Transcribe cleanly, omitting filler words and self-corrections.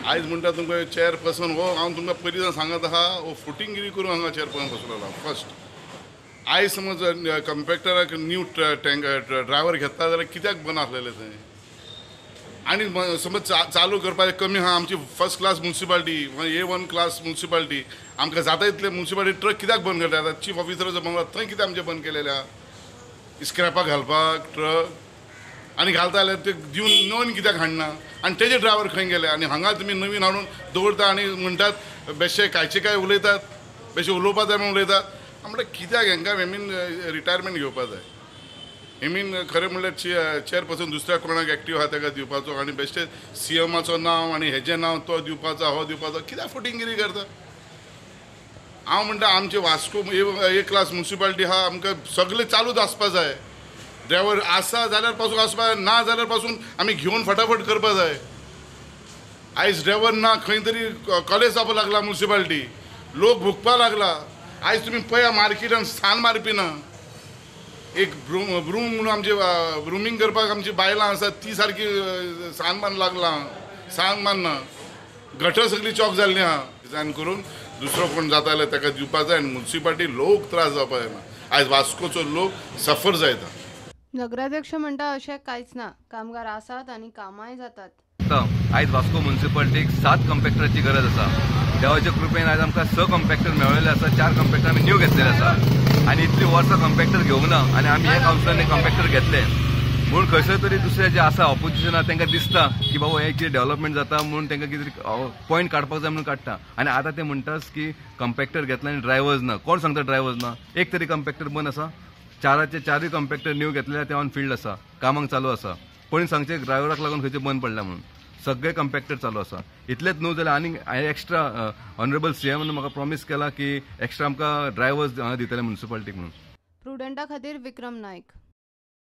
आयज म्हणटा तुमकां चेअरपर्सन हो हांव तुमकां पयलीं सांगत आहा, हो फुटिंगिरी करून हांगा चेअरपर्सन बसलेलो. फर्स्ट आयज समज कंपॅक्टराक न्यू टँक ड्रायव्हर घेता जाल्यार कित्याक बंद आसलेलें थंय? आनी समज चालू करपाचें कमी आहा. आमची first class municipality, A1 class municipality, आमकां जाता इतले मुन्सिपालिटी ट्रक कित्याक बंद करता? आतां चीफ ऑफिसराचो बंगलो थंय कित्याक आमचें बंद केलेलें आहा? स्क्रॅपाक घालपाक ट्रक आनी घालता जाल्यार ते दिवन नवीन कित्याक हाडना? आनी तेजे ड्रायव्हर खंय गेले? आनी हांगा तुमी नवीन हाडून दवरता आनी म्हणटात बेश्टे कांयचे काय उलयतात, बेश्टे उलोवपा जाय म्हणून उलयतात. म्हणल्यार कित्याक हांकां हेमीन रिटायरमेंट घेवपा जाय. हेमीन खरें म्हणल्यार चेअरपर्सन दुसऱ्या कोणाक एक्टीव आहा ताका दिवपाचो आनी बेश्टे सीएमाचो नांव आनी हेजें नांव तो दिवपाचो हो दिवपाचो, कित्याक फटिंगिरी करता? हांव म्हणटा आमचे वास्को ए क्लास मुन्सिपालिटी आहा, आमकां सगळें चालूच आसपा जाय. ड्रायव्हर आसा जाल्यार पासून आसपा जाय, ना जाल्यार पासून आमी घेवन फटाफट करपा जाय. आयज ड्रायव्हर ना, खंय तरी कॉलेज जावपाक लागला मुन्सिपालिटी, लोक भुकपाक लागला. आयज तुमी पळया मार्केटान स्थान मारपी ना. एक ब्रूम म्हणून आमचे ब्रुमींग करपाक आमची बायलां आसात ती सारकी सान मारून लागला, सान मारना, गटर सगळी चॉक जाल्ली आहा. डिजायन करून दुसरो कोण जाता जाल्यार ताका दिवपा जाय आनी मुन्सिपालिटी लोक त्रास जावपा जायना. आयज वास्कोचो लोक सफर जायता. नगराध्यक्ष म्हणटा अशें कांयच ना, कामगार आसात आनी कामांय जातात. आयज वास्को मुन्सिपालिटीक 7 कंपॅक्टराची गरज आसा. देवाच्या कृपेन आयज आमकां 6 कंपॅक्टर मेळिल्ले आसा, 4 कंपॅक्टर आमी न्यू घेतलेले आसा आनी इतली वर्सां कंपॅक्टर घेवंक ना आनी आमी हे कावन्सिलांनी कंपॅक्टर घेतले म्हणून खंयसर तरी दुसरे जे आसा ऑपोजिशना तांकां दिसता की बाबा हे कितें डेव्हलपमेंट जाता म्हणून तांकां कितें तरी पॉयंट काडपाक जाय म्हणून काडटा. आनी आतां ते म्हणटात की कंपॅक्टर घेतला आनी ड्रायव्हर्स ना. कोण सांगता ड्रायव्हर्स ना? एक तरी कंपॅक्टर बंद आसा? 4चे 4 कंपॅक्टर न्यू घेतलेले ते ऑन फिल्ड आसा, कामाक चालू आसा. कोणी सांगचे ड्रायव्हराक लागून खंयचे बंद पडला म्हणून? सगळे कंपॅक्टर चालू आसा. इतलेच न्हू जाल्यार आनीक एक्स्ट्रा ऑनरेबल सीएमान म्हाका प्रॉमीस केला की एक्स्ट्रा आमकां ड्रायव्हर्स दितले मुन्सिपालिटीक म्हणून. प्रुडंटा खातीर विक्रम नायक.